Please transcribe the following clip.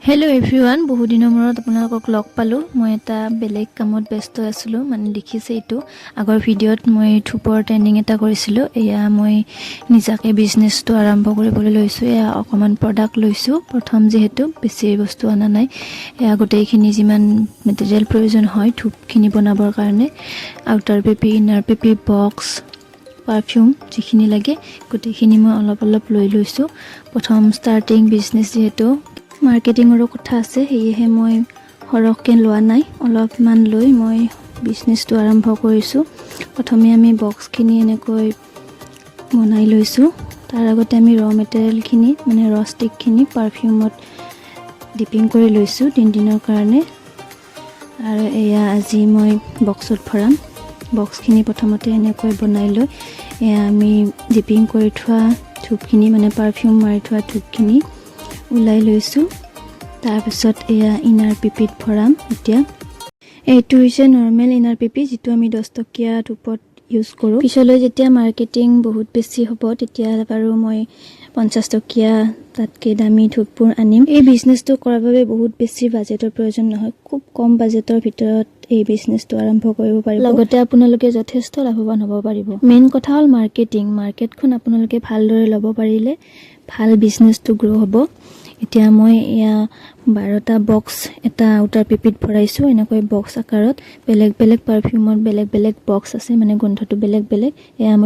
Hello' everyone, বহুদিনৰ মূৰত আপোনালোকক লগ পালোঁ। মই এটা বেলেগ কামত ব্যস্ত আছিলোঁ। মানে দেখিছে, এইটো আগৰ ভিডিঅ'ত মই ধূপৰ ট্ৰেইনিং এটা কৰিছিলোঁ। এয়া মই নিজাকৈ বিজনেছটো আৰম্ভ কৰিবলৈ লৈছোঁ। এয়া অকণমান প্ৰডাক্ট লৈছোঁ প্ৰথম, যিহেতু বেছি বস্তু অনা নাই। এয়া গোটেইখিনি যিমান মেটেৰিয়েল প্ৰয়োজন হয় ধূপখিনি বনাবৰ কাৰণে, আউটাৰ পিপি, ইনাৰ পিপি, বক্স, পাৰফিউম যিখিনি লাগে, গোটেইখিনি মই অলপ অলপ লৈ লৈছোঁ। প্ৰথম ষ্টাৰ্টিং বিজনেছ যিহেতু, মাৰ্কেটিঙৰো কথা আছে, সেয়েহে মই সৰহকৈ লোৱা নাই। অলপমান লৈ মই বিজনেছটো আৰম্ভ কৰিছোঁ। প্ৰথমে আমি বক্সখিনি এনেকৈ বনাই লৈছোঁ। তাৰ আগতে আমি ৰ মেটেৰিয়েলখিনি, মানে ৰ ষ্টিকখিনি পাৰফিউমত ডিপিং কৰি লৈছোঁ 3 দিনৰ কাৰণে। আৰু এয়া আজি মই বক্সত ভৰাম। বক্সখিনি প্ৰথমতে এনেকৈ বনাই লৈ এয়া আমি ডিপিং কৰি থোৱা ধূপখিনি, মানে পাৰফিউম মাৰি থোৱা ধূপখিনি ওলাই লৈছোঁ। তাৰপিছত এয়া ইনাৰ পিপিত ভৰাম। এতিয়া এইটো হৈছে নৰ্মেল ইনাৰ পিপি, যিটো আমি 10 টকীয়া ধূপত ইউজ কৰোঁ। পিছলৈ যেতিয়া মাৰ্কেটিং বহুত বেছি হ'ব, তেতিয়া বাৰু মই 50 টকীয়া, তাতকৈ দামী ধূপবোৰ আনিম। এই বিজনেছটো কৰাৰ বাবে বহুত বেছি বাজেটৰ প্ৰয়োজন নহয়। খুব কম বাজেটৰ ভিতৰত এই বিজনেছটো আৰম্ভ কৰিব পাৰিব, লগতে আপোনালোকে যথেষ্ট লাভৱান হ'ব পাৰিব। মেইন কথা হ'ল মাৰ্কেটিং। মাৰ্কেটখন আপোনালোকে ভালদৰে ল'ব পাৰিলে ভাল বিজনেছটো গ্ৰ' হ'ব। এতিয়া মই এয়া 12টা বক্স এটা আউটাৰ পিপিত ভৰাইছোঁ। এনেকৈ বক্স আকাৰত বেলেগ বেলেগ পাৰফিউমত বেলেগ বেলেগ বক্স আছে, মানে গোন্ধটো বেলেগ বেলেগ। এয়া মই